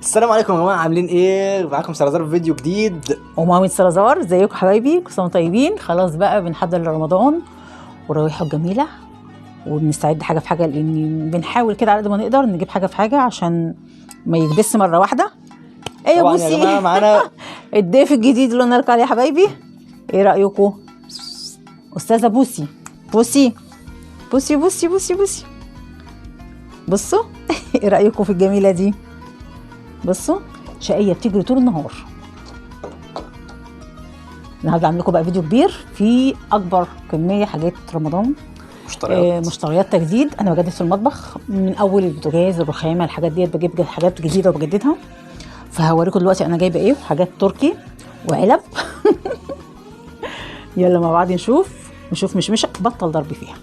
السلام عليكم يا جماعة، عاملين ايه؟ معاكم سلازار في فيديو جديد ومامة سلازار. ازيكم حبايبي؟ كل سنة وانتم طيبين. خلاص بقى بنحضر لرمضان ورايحه الجميلة، وبنستعد حاجة في حاجة، لان بنحاول كده على قد ما نقدر نجيب حاجة في حاجة عشان ما يكبس مرة واحدة. ايه يا طبعا بوسي يا جماعة معانا الضيف الجديد اللي قلنا لكم عليه يا حبايبي. ايه رايكم؟ استاذه بوسي. بوسي بوسي بوسي بوسي بوسي، بصوا ايه رايكم في الجميلة دي؟ بصوا شقيه بتجري طول النهار. النهارده عامل لكم بقى فيديو كبير فيه اكبر كمية حاجات رمضان، مشتريات مشتريات تجديد. انا بجدد في المطبخ من اول البوتاجاز، الرخامه، الحاجات ديت، بجيب حاجات جديدة وبجددها. فهوريكم دلوقتي انا جايبه ايه، حاجات تركي وعلب. يلا مع بعض نشوف مش بطل ضرب فيها.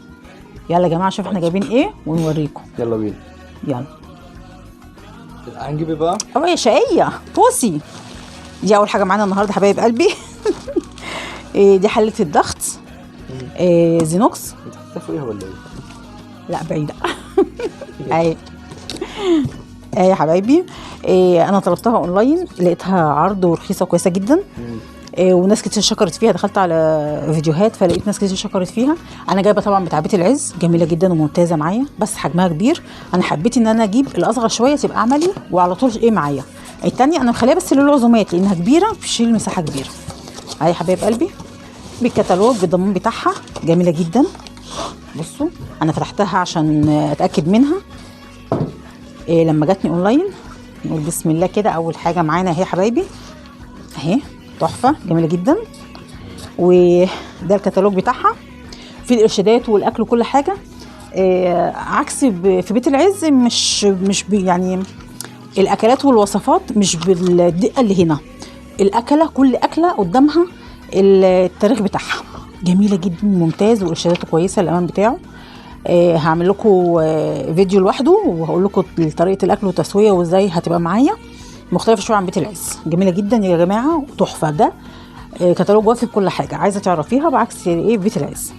يلا يا جماعة شوف احنا جايبين ايه ونوريكم. يلا بينا. يلا هنجيب ايه بقى؟ يا شقيه بوسي، دي اول حاجة معانا النهارده حبايب قلبي. دي حله الضغط، زينوكس. انت حاطاها فوقيها ولا ايه؟ لا بعيدة. اهي اهي يا حبايبي. انا طلبتها اونلاين، لقيتها عرض ورخيصه وكويسة جدا، وناس كتير شكرت فيها. دخلت على فيديوهات فلقيت ناس كتير شكرت فيها. انا جايبه طبعا بتاع بيت العز، جميلة جدا وممتازة معايا، بس حجمها كبير. انا حبيت ان انا اجيب الاصغر شوية تبقى عملي وعلى طول ايه معايا. الثانية انا مخليها بس للعزومات لانها كبيرة، بتشيل مساحة كبيرة. اهي يا حبايب قلبي بالكتالوج بالضمان بتاعها، جميلة جدا. بصوا انا فتحتها عشان اتاكد منها إيه لما جاتني اونلاين. نقول بسم الله كده. اول حاجة معانا اهي يا حبايبي، اهي تحفة جميلة جدا. وده الكتالوج بتاعها، في الارشادات والاكل وكل حاجة. إيه عكس في بيت العز مش يعني الاكلات والوصفات مش بالدقه اللي هنا. الاكلة كل اكله قدامها التاريخ بتاعها، جميلة جدا ممتاز، وارشاداته كويسة الامان بتاعه. هعمل لكم فيديو لوحده وهقول لكم طريقه الاكل والتسويه وازاي هتبقى معايا، مختلفة شوية عن بيت العز. جميلة جدا يا جماعة وتحفه. ده كتالوج وافي بكل حاجة عايزه تعرفيها، بعكس ايه بيت العز.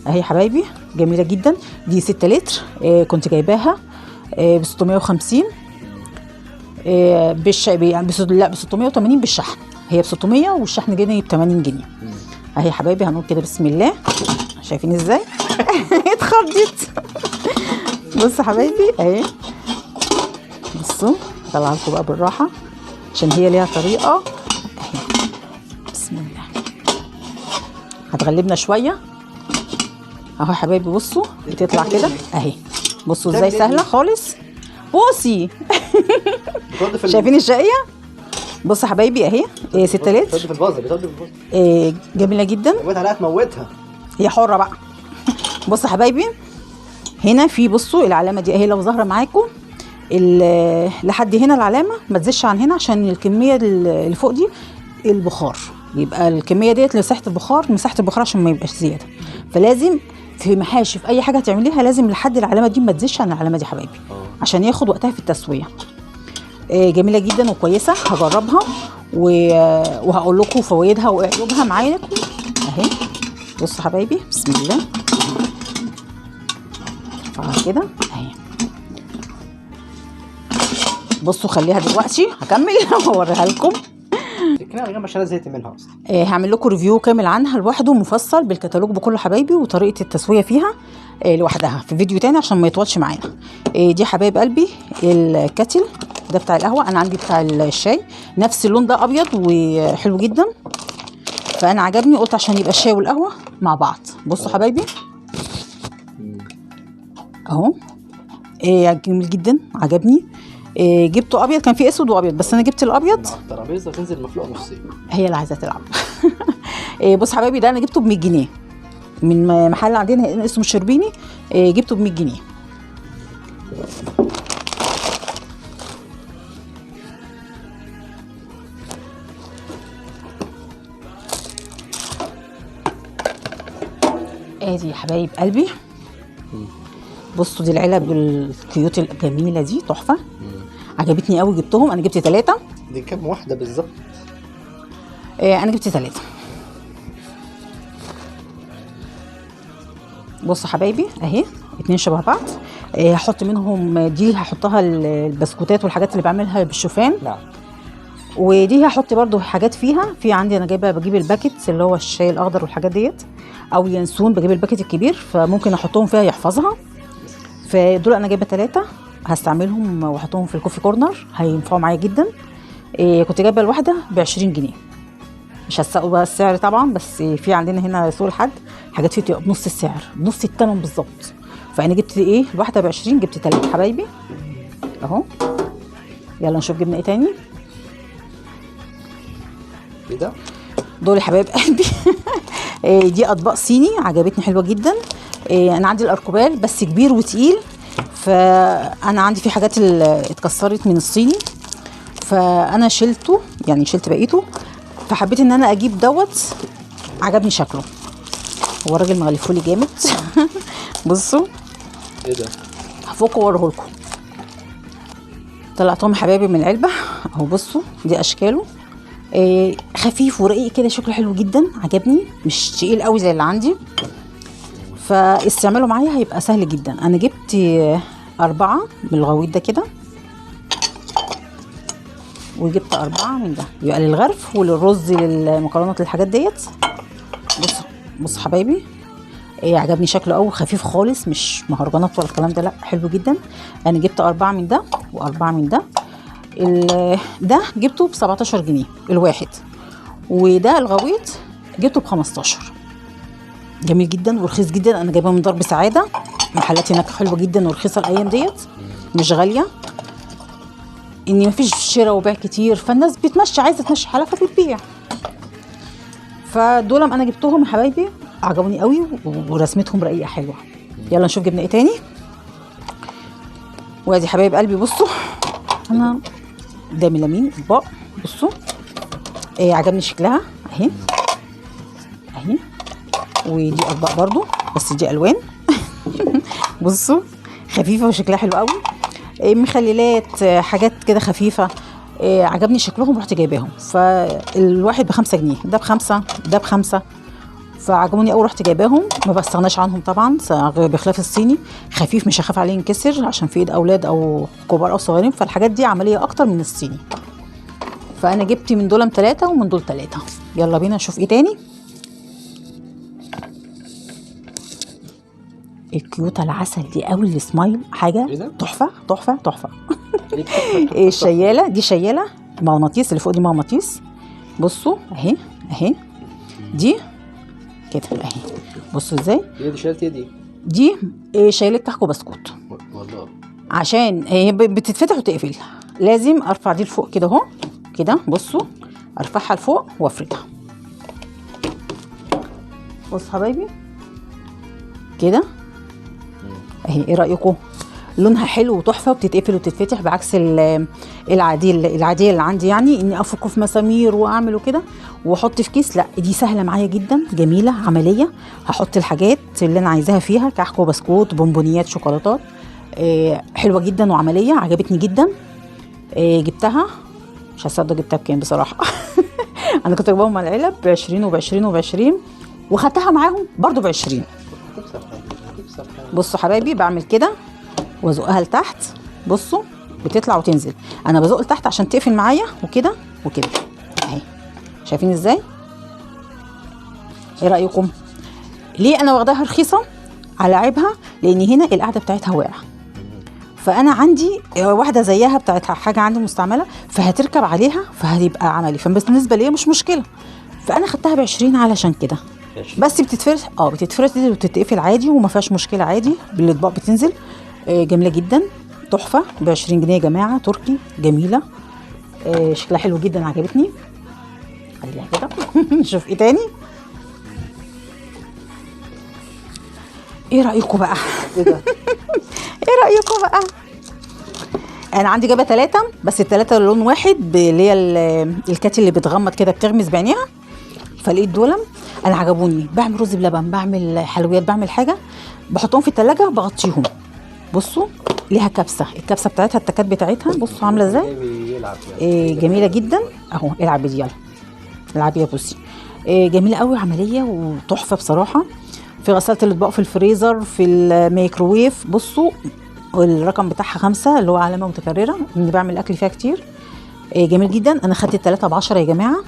اهي حبايبي جميلة جدا. دي 6 لتر، كنت جايباها ب 650، لا ب 680 بالشحن. هي ب 600 والشحن جنيه ب 80 جنيه. اهي حبايبي هنقول كده بسم الله. شايفين ازاي؟ اتخضيت. بصوا حبايبي اهي، بصوا هطلعها لكم بقى بالراحة عشان هي ليها طريقه. اهي بسم الله، هتغلبنا شوية اهو يا حبايبي. بصوا بتطلع كده اهي، بصوا ازاي سهلة خالص. بوسي شايفين الشقيه؟ بصوا حبايبي اهي 6 لتر، بتقضي في الفازة، بتقضي في الفازة. جميلة جدا، موتها. تموتها هي حره بقى. بصوا حبايبي هنا في، بصوا العلامة دي اهي لو ظاهره معاكم لحد هنا العلامة ما تزيدش عن هنا عشان الكمية اللي فوق دي البخار، يبقى الكمية ديت لمساحة البخار، مساحة البخار عشان ما يبقاش زيادة. فلازم في محاشي في اي حاجة هتعمليها لازم لحد العلامة دي ما تزيدش عن العلامة دي حبايبي عشان ياخد وقتها في التسوية. جميلة جدا وكويسة، هجربها وهقول لكم فوائدها وعيوبها معاكم اهي. بصوا حبايبي بسم الله، ارفعها كده اهي. بصوا خليها دلوقتي هكمل واوريها لكم. عشان انا زهقت منها اصلا. هعمل لكم review كامل عنها لوحده مفصل بالكتالوج بكله حبايبي، وطريقه التسوية فيها لوحدها في فيديو تاني عشان ما يطولش معانا. دي حبايب قلبي ال kettle ده بتاع القهوة، انا عندي بتاع الشاي نفس اللون ده، ابيض وحلو جدا، فانا عجبني قلت عشان يبقى الشاي والقهوة مع بعض. بصوا حبايبي اهو، جميل جدا عجبني. جبته ابيض، كان في اسود وابيض بس انا جبت الابيض. الترابيزة تنزل مفلوقه نصين، هي اللي عايزه تلعب. بص حبايبي ده انا جبته ب 100 جنيه من محل عندنا اسمه الشربيني، جبته ب 100 جنيه. ادي يا حبايب قلبي. بصوا دي العلب ال cute الجميلة دي تحفة، عجبتني قوي، جبتهم. انا جبت 3. دي كام واحدة بالظبط؟ انا جبت 3. بصوا حبايبي اهي، 2 شبه بعض. هحط منهم دي، هحطها البسكوتات والحاجات اللي بعملها بالشوفان. نعم. ودي هحط برضو حاجات فيها. في عندي انا جايبه، بجيب ال packet اللي هو الشاي الاخضر والحاجات ديت، او ينسون، بجيب ال packet الكبير، فممكن احطهم فيها يحفظها. فدول انا جايبه 3 هستعملهم واحطهم في ال coffee corner، هينفعوا معايا جدا. كنت جايبه الواحدة ب 20 جنيه، مش هسقوا بقى السعر طبعا، بس في عندنا هنا سوق الحد حاجات فيه بتبقى بنص السعر، بنص الثمن بالظبط. فانا جبت ايه الواحدة ب 20، جبت 3 حبايبي اهو. يلا نشوف جبنا ايه تاني. ايه ده؟ دول يا حبايب قلبي. دي اطباق صيني عجبتني، حلوة جدا. انا عندي الاركوبال بس كبير وتقيل، فانا عندي في حاجات اتكسرت من الصيني، فانا شلته، يعني شلت بقيته، فحبيت ان انا اجيب دوت، عجبني شكله. هو الراجل مغلفولي جامد. بصوا ايه ده؟ هفكه واوريهولكم. طلعتهم يا حبايبي من العلبة اهو. بصوا دي اشكاله، خفيف ورقيق كده، شكله حلو جدا، عجبني، مش تقيل قوي زي اللي عندي، فاستعماله معايا هيبقى سهل جدا. انا جبت 4 من الغويط ده كده، وجبت 4 من ده، يبقى للغرف وللرز للمكرونات للحاجات ديت. بصوا بصوا حبايبي، عجبني شكله قوي، خفيف خالص، مش مهرجانات ولا الكلام ده، لا حلو جدا. انا جبت 4 من ده و4 من ده. ده جبته ب 17 جنيه الواحد، وده الغويط جبته ب 15. جميل جدا ورخيص جدا. انا جايباه من درب سعادة، محلات هناك حلوة جدا ورخيصه الايام ديت، مش غالية، ان مفيش شراء وبيع كتير، فالناس بتمشي، عايزه تمشي حالها فبتبيع. فدول انا جبتهم يا حبايبي، عجبوني قوي ورسمتهم رقيقه حلوة. يلا نشوف جبنا ايه تاني. وادي حبايب قلبي، بصوا انا ده ميلامين اطباق، بصوا عجبني شكلها اهي اهي. ودي اطباق برضو بس دي الوان. بصوا خفيفة وشكلها حلو قوي، مخللات، حاجات كده خفيفة، عجبني شكلهم رحت جايباهم. فالواحد ب5 جنيه، ده ب5، ده ب5، فعجبوني قوي رحت جايباهم، ما بستغناش عنهم طبعا. بخلاف الصيني خفيف، مش هخاف عليه ينكسر عشان في ايد اولاد او كبار او صغيرين، فالحاجات دي عملية اكتر من الصيني. فانا جبت من دول 3 ومن دول 3. يلا بينا نشوف ايه تاني. الكيوته العسل دي قوي، السمايل حاجة تحفة تحفة تحفة. الشياله دي شياله مغناطيس، اللي فوق دي مغناطيس، بصوا اهي اهي دي كده اهي، بصوا ازاي. ايه دي؟ شالت ايه دي؟ دي شايله كحك وبسكوت والله، عشان هي بتتفتح وتقفل، لازم ارفع دي لفوق كده اهو كده، بصوا ارفعها لفوق وافردها. بصوا حبايبي كده اهي، ايه رايكم؟ لونها حلو وتحفه، وبتتقفل وتتفتح بعكس العادية اللي عندي، يعني اني افكه في مسامير واعمله كده واحط في كيس، لا دي سهلة معايا جدا، جميلة عملية. هحط الحاجات اللي انا عايزاها فيها، كحك وبسكوت، بونبونيات، شوكولاتات، حلوة جدا وعملية، عجبتني جدا. جبتها، مش هصدق جبتها بكام بصراحة. انا كنت جايباهم مع العلب ب 20 وب20 وب20، وخدتها معاهم برضو ب 20. بصوا حبايبي بعمل كده وازقها لتحت، بصوا بتطلع وتنزل، انا بزق لتحت عشان تقفل معايا وكده وكده اهي، شايفين ازاي؟ ايه رايكم؟ ليه انا واخداها رخيصة على عيبها؟ لان هنا القاعدة بتاعتها واقعه، فانا عندي واحدة زيها بتاعتها حاجة عندي مستعملة، فهتركب عليها فهتبقى عملي، فبالنسبه ليا مش مشكلة، فانا خدتها ب 20 علشان كده. بس بتتفرش، بتتفرش وتتقفل عادي وما فيهاش مشكلة، عادي بالاطباق بتنزل. جميلة جدا تحفة، ب 20 جنيه يا جماعة، تركي جميلة، شكلها حلو جدا، عجبتني. خليها كده. نشوف ايه تاني. ايه رايكم بقى؟ ايه ده؟ ايه رايكم بقى؟ انا عندي جايبه 3 بس، ال3 لون واحد، اللي هي الكاتي اللي بتغمض كده، بتغمز بعينيها. فلقيت دول انا عجبوني، بعمل رز بلبن، بعمل حلويات، بعمل حاجة، بحطهم في التلاجة بغطيهم. بصوا ليها كبسة، الكبسه بتاعتها، التكات بتاعتها، بصوا عامله ازاي، جميلة جدا اهو. العب دي، يلا العبي يا بوسي. جميلة قوي، عملية وتحفه بصراحة. في غسالة الاطباق، في الفريزر، في الميكروويف، بصوا والرقم بتاعها 5 اللي هو علامة متكررة، اني بعمل اكل فيها كتير. جميل جدا. انا خدت الثلاثة ب10 يا جماعة،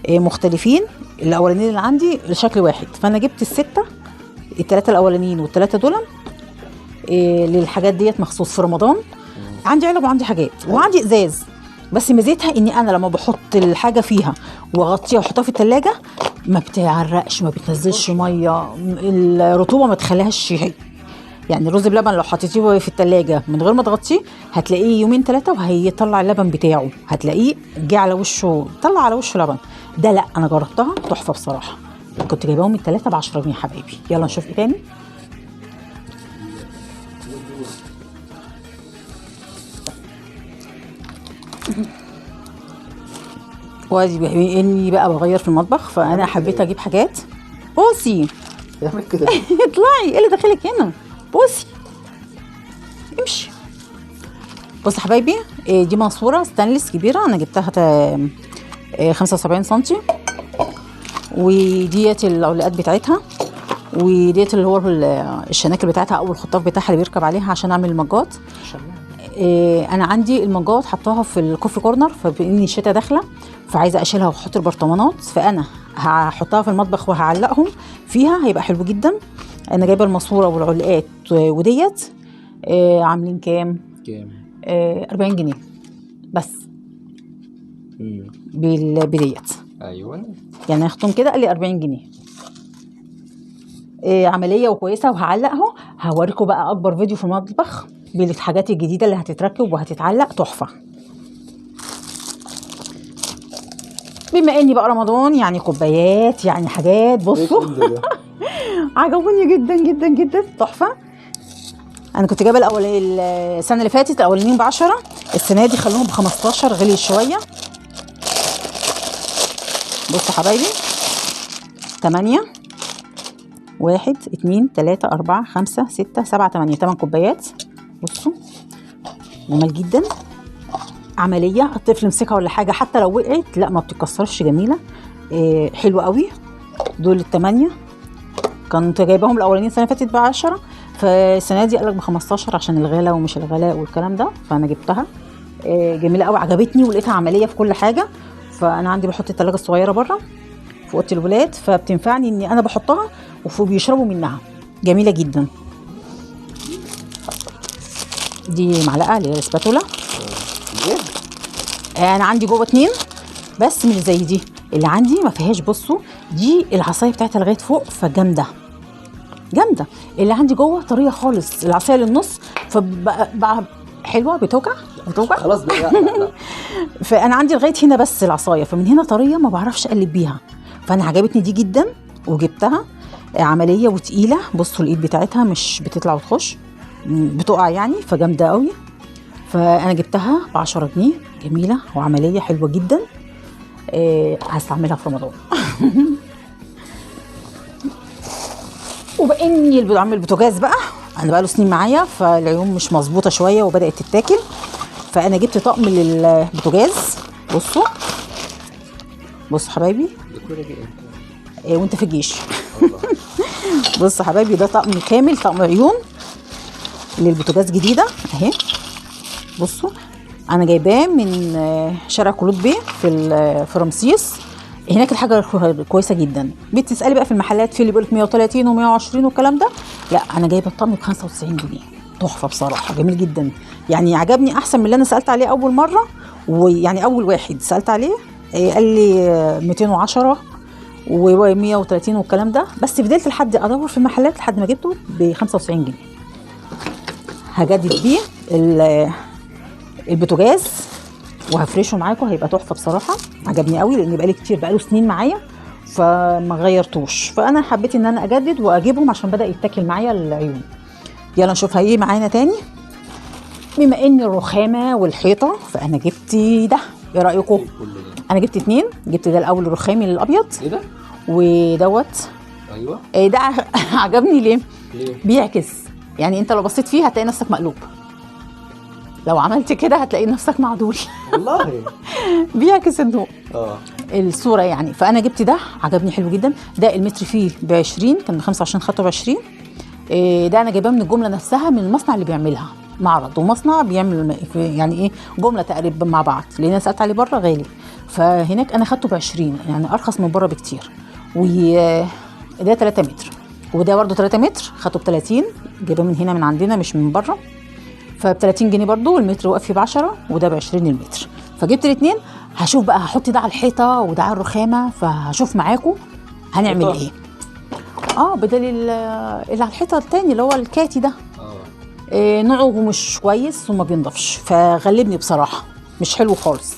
مختلفين. الاولانيين اللي عندي لشكل واحد، فانا جبت الستة، الثلاثة الاولانيين والثلاثة دول للحاجات ديت مخصوص في رمضان. عندي علب وعندي حاجات وعندي ازاز، بس ميزتها اني انا لما بحط الحاجة فيها واغطيها واحطها في التلاجة ما بتعرقش، ما بتنزلش مية، الرطوبة ما تخليهاش. يعني الرز بلبن لو حطيتيه في التلاجة من غير ما تغطيه هتلاقيه يومين ثلاثة وهيطلع اللبن بتاعه، هتلاقيه جه على وشه، طلع على وشه لبن. ده لا، انا جربتها تحفة بصراحة. كنت جايباهم الثلاثة ب10 جنيه حبايبي. يلا نشوف ايه تاني. وادي اني بقى بغير في المطبخ، فانا حبيت اجيب حاجات. بوسي كده اطلعي، ايه اللي داخلك هنا؟ بوسي امشي. بصوا حبايبي، دي ماسوره ستانلس كبيرة، انا جبتها 75 سنتي، وديت العلاقات بتاعتها، وديت اللي هو الشناكل بتاعتها او الخطاف بتاعها اللي بيركب عليها عشان اعمل المجات. انا عندي المجات حطاها في ال coffee corner، فباني الشتا داخله فعايزه اشيلها واحط البرطمانات، فانا هحطها في المطبخ وهعلقهم فيها، هيبقى حلو جدا. انا جايبه الماسورة والعلاقات وديت عاملين كام؟ 40 جنيه بس بديت. ايوه يعني هاخدهم كده، قال لي 40 جنيه. عملية وكويسة، وهعلق اهو. هوريكم بقى اكبر فيديو في المطبخ بالحاجات الجديدة اللي هتتركب وهتتعلق تحفة. بما اني بقى رمضان، يعني كوبايات، يعني حاجات، بصوا عجبوني جدا جدا جدا، تحفة. انا كنت جايبه الاول السنة اللي فاتت الاولانيين ب10، السنة دي خلوهم ب15، غلي شوية. بصوا حبايبي، 8 1 2 3 4 5 6 7 8، 8 كوبايات. بصوا جمال جدا، عملية، الطفل مسكها ولا حاجة، حتى لو وقعت لا ما بتتكسرش، جميلة. حلوة قوي. دول ال8 كنت جايباهم الاولانيين السنة اللي فاتت ب10، فالسنة دي قالك ب15 عشان الغلا ومش الغلاء والكلام ده، فانا جبتها. جميلة قوي، عجبتني ولقيتها عملية في كل حاجة. فانا عندي بحط الثلاجة الصغيرة بره في اوضة الولاد، فبتنفعني اني انا بحطها وبيشربوا منها، جميلة جدا. دي معلقه اللي هي الاسباتولا. انا عندي جوه 2 بس مش زي دي اللي عندي ما فيهاش. بصوا دي العصاية بتاعتها لغاية فوق، فجامده جامدة. اللي عندي جوه طرية خالص، العصاية للنص، فبقى حلوة، بتوجع بتوجع خلاص بقى. لا. فانا عندي لغاية هنا بس العصاية، فمن هنا طرية ما بعرفش اقلب بيها. فانا عجبتني دي جدا وجبتها، عملية وتقيله. بصوا الايد بتاعتها مش بتطلع وتخش، بتقع يعني، فجامده قوي. فانا جبتها ب10 جنيه، جميلة وعملية حلوة جدا. هستعملها في رمضان. وباني بعمل البوتاجاز بقى، انا بقى له سنين معايا، فالعيون مش مظبوطة شوية وبدات تتاكل، فانا جبت طقم للبوتاجاز. بصوا بصوا حبايبي، وانت في الجيش. بصوا حبايبي، ده طقم كامل، طقم عيون للبوتاجاز جديدة اهي. بصوا انا جايباه من شارع كلوب بيه في رمسيس، هناك الحاجة كويسة جدا. بتسالي بقى في المحلات في اللي بيقول لك 130 و120 والكلام ده، لا انا جايبه الطقم ب 95 جنيه، تحفة بصراحة، جميل جدا. يعني عجبني احسن من اللي انا سالت عليه اول مرة، ويعني اول واحد سالت عليه قال لي 210 و130 والكلام ده، بس فضلت لحد ادور في المحلات لحد ما جبته ب 95 جنيه. هجدد بيه البوتاجاز وهفرشه معاكم، هيبقى تحفة بصراحة. عجبني قوي لان بقالي كتير، بقاله سنين معايا فما غيرتوش، فانا حبيت ان انا اجدد واجيبهم عشان بدا يتاكل معايا العيون. يلا نشوفها ايه معانا تاني. بما ان الرخامه والحيطه، فانا جبت ده، ايه رايكم؟ انا جبت 2، جبت ده الاول الرخامي الابيض، ايه ده؟ ودوت. ايوه ده عجبني ليه؟ بيعكس، يعني انت لو بصيت فيه هتلاقي نفسك مقلوب، لو عملت كده هتلاقي نفسك معدول. والله بيعكس الضوء الصورة يعني. فانا جبت ده، عجبني حلو جدا. ده المتر فيه ب20، كان ب25، خدته ب20. ده انا جايباه من الجملة نفسها، من المصنع اللي بيعملها، معرض ومصنع بيعمل يعني ايه جملة تقريبا مع بعض، لان انا سالت عليه بره غالي، فهناك انا خدته ب 20، يعني ارخص من بره بكتير. وده 3 متر، وده برده 3 متر خدته ب 30، جايباه من هنا من عندنا مش من بره، ف ب 30 جنيه برده، والمتر واقف فيه ب 10 وده ب 20 المتر. فجبت الاثنين. هشوف بقى هحط ده على الحيطة وده على الرخامه، فهشوف معاكم هنعمل ايه. بدل اللي على الحيطة التاني اللي هو الكاتي ده، نوعه مش كويس وما بينضفش، فغلبني بصراحة، مش حلو خالص.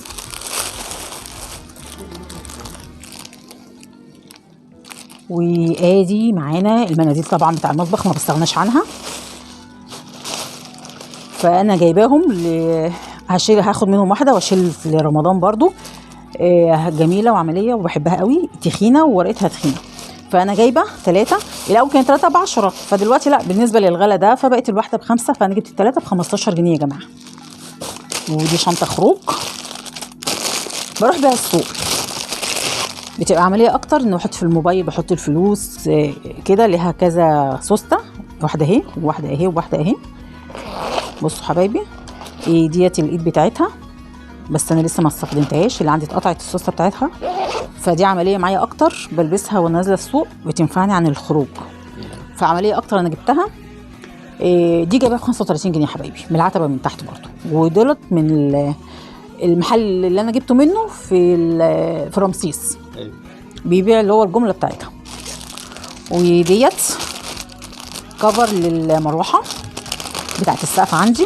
وادي معانا المناديل طبعا بتاع المطبخ، ما بستغناش عنها، فانا جايباهم هشيل، هاخد منهم واحدة واشيل لرمضان برضو. جميلة وعملية وبحبها قوي، تخينة وورقتها تخينة، فانا جايبه 3. الاول كانت 3 ب 10، فدلوقتي لا، بالنسبة للغلا ده فبقت الواحدة ب5، فانا جبت ال3 ب 15 جنيه يا جماعة. ودي شنطه خروج بروح بيها السوق، بتبقى عملية اكتر ان احط في الموبايل، بحط الفلوس كده، ليها كذا سوسته، واحدة اهي وواحدة اهي وواحدة اهي. بصوا حبايبي ديت الايد بتاعتها، بس انا لسه ما استخدمتهاش، اللي عندي اتقطعت السوسته بتاعتها، فدي عملية معايا اكتر، بلبسها وانا نازله السوق، بتنفعني عن الخروج، فعملية اكتر انا جبتها. دي جايباها ب 35 جنيه يا حبايبي، من العتبة من تحت برضو، ودولت من المحل اللي انا جبته منه في رمسيس، بيبيع اللي هو الجملة بتاعتها. وديت كفر للمروحه بتاعت السقف عندي،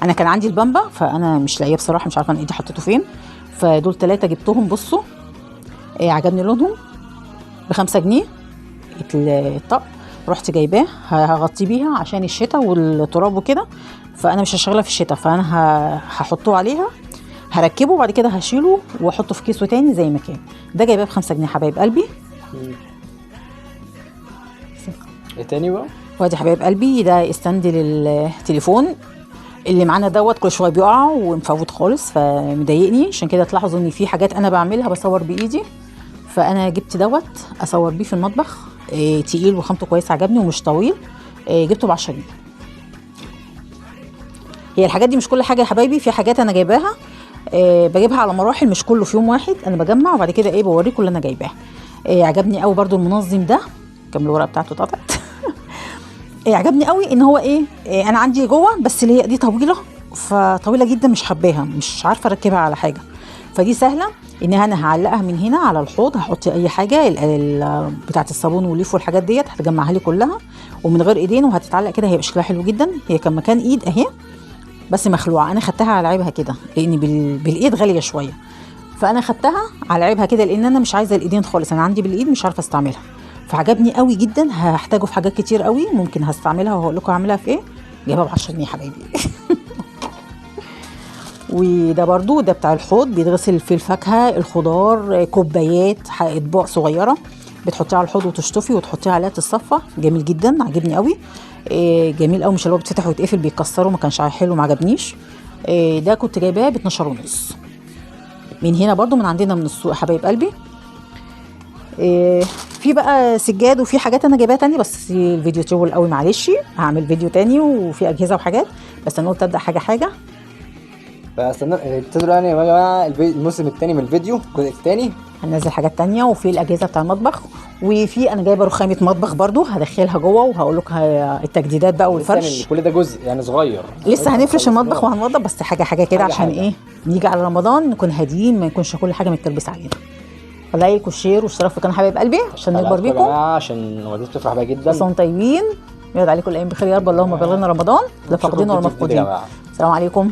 انا كان عندي البامبا فانا مش لاقيه بصراحة، مش عارفه انا ايدي حطيته فين، فدول 3 جبتهم. بصوا عجبني لونهم، ب5 جنيه الطقم، رحت جايباه هغطيه بيها عشان الشتاء والتراب وكده، فانا مش هشغلها في الشتاء، فانا هحطه عليها، هركبه وبعد كده هشيله واحطه في كيسه تاني زي ما كان. ده جايباه ب5 جنيه حبايب قلبي. ايه تاني بقى؟ وادي حبايب قلبي ده stand للتليفون اللي معانا دوت، كل شوية بيقع ومفوت خالص فمضايقني، عشان كده تلاحظوا ان في حاجات انا بعملها بصور بايدي، فانا جبت دوت اصور بيه في المطبخ. تقيل وخامته كويسة، عجبني ومش طويل. جبته ب 10 جنيه. هي الحاجات دي مش كل حاجة يا حبايبي، في حاجات انا جايباها بجيبها على مراحل، مش كله في يوم واحد، انا بجمع وبعد كده ايه بوريكم اللي انا جايباه. عجبني قوي برده المنظم ده، كم الورقة بتاعته اتقطعت. عجبني قوي ان هو ايه، انا عندي جوه بس اللي هي دي طويلة، فطويله جدا مش حباها، مش عارفه اركبها على حاجة، فدي سهلة ان انا هعلقها من هنا على الحوض، هحط اي حاجة بتاعه الصابون والليف والحاجات ديت، هتجمعها لي كلها ومن غير ايدين، وهتتعلق كده، هيبقى شكلها حلو جدا. هي كان مكان ايد اهي بس مخلوعه، انا خدتها على عيبها كده لان بالايد غالية شوية، فانا خدتها على عيبها كده لان انا مش عايزه الايدين خالص، انا عندي بالايد مش عارفه استعملها، فعجبني قوي جدا، هحتاجه في حاجات كتير قوي، ممكن هستعملها وهقول لكم هعملها في ايه. جايبها ب 10 جنيه يا حبايبي. وده برضو ده بتاع الحوض، بيتغسل في الفاكهة، الخضار، كوبايات، اطباق صغيرة، بتحطيها على الحوض وتشطفي وتحطيها عليها تتصفى. جميل جدا، عجبني قوي. جميل قوي، مش اللي هو بيتفتح ويتقفل بيتكسره، ما كانش حلو، ما عجبنيش. ده كنت جايباه ب 12.5 من هنا برضو، من عندنا من السوق حبايب قلبي. في بقى سجاد وفي حاجات انا جايباها تاني، بس الفيديو طول قوي معلش، هعمل فيديو تاني وفي اجهزة وحاجات، بس انا قلت ابدا حاجة حاجة. فاستنى ابتدوا يعني يا جماعة الموسم الثاني من الفيديو، الجزء الثاني هننزل حاجات تانية، وفي الاجهزة بتاع المطبخ، وفي انا جايبه رخامه مطبخ برضو هدخلها جوه وهقول لكم التجديدات بقى والفرش. كل ده جزء يعني صغير، لسه هنفرش المطبخ وهنوضب، بس حاجة حاجة كده عشان حاجة. ايه نيجي على رمضان نكون هاديين، ما يكونش كل حاجة متكلبس علينا. like و share واشتراك في القناة حبايب قلبي عشان نكبر بيكم، عشان والدتي تفرح بيها جدا. وانتم طيبين، يقعد عليكم الايام بخير يا رب، اللهم بلغنا رمضان لا فاقدين ولا مفقودين. السلام عليكم.